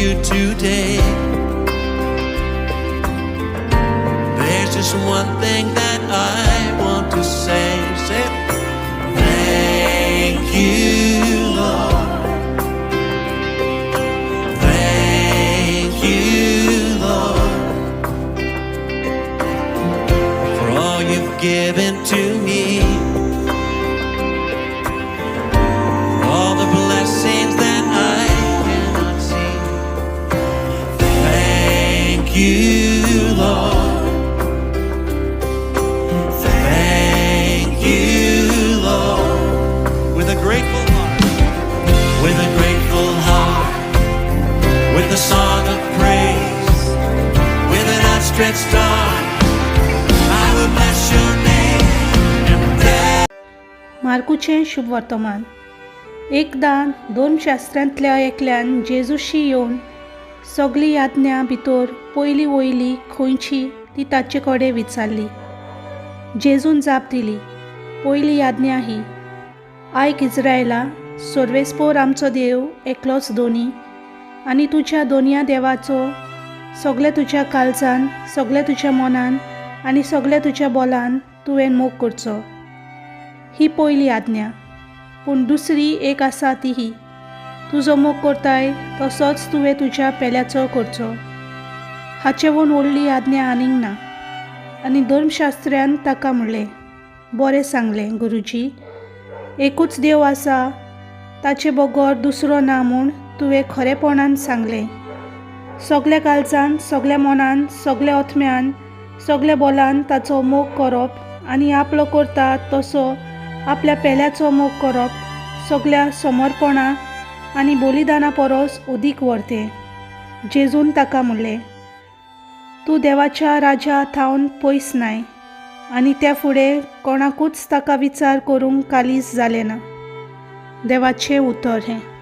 you today. There's just one thing that I want to say. Say, thank you, Lord. Thank you, Lord, for all you've given to me, for all the blessings that I cannot see. Thank you, Lord. Thank you, Lord. With a grateful heart, with a grateful heart, with a song of praise, with an outstretched arm, I will bless your name and thank मार्कूचें शुभ वर्तमान. एकदां दोन शास्त्रांतल्या एकल्यान जेजूशी येवन सगली याज्ञा भितर पयली वयली खंयची ती ताचे कडेन विचारली. जेजून जाप दिली, पयली याज्ञा ही, आयक इज्रायला, सर्वेस्पोर आमचो देव एकलोच दोनी आनी तुज्या दोनया देवाचो सगल्या तुज्या काळजान, सगल्या तुज्या मनान आनी सगल्या तुज्या बोलान तुवें मोग करचो. ही पयली आज्ञा. पूण दुसरी एक आसा ती ही, तुजो मोग करताय तसोच तुवें तुज्या पेल्याचो करचो. हाचे वून व्हडली आज्ञा आनीक ना. आनी धर्मशास्त्र्यान ताका म्हणलें, बरें सांगलें गुरुजी, एकूच देव आसा, ताचे बगर दुसरो ना म्हूण तुवें खरेपणान सांगलें. सगल्या काळजान, सगल्या मनान, सगल्या आत्म्यान, सगल्या बोलान ताचो मोग करप आनी आपलो करता तसो आपल्या पेल्याचो मोग करप सगल्या समर्पणा आनी बलिदाना परस अदीक व्हरतें. जेजून ताका म्हणलें, तूं देवाच्या राजा थावन पयस नाय. आनी त्या फुडें कोणाकूच ताका विचार करूंक कालीज जालें ना. देवाचें उतर हें.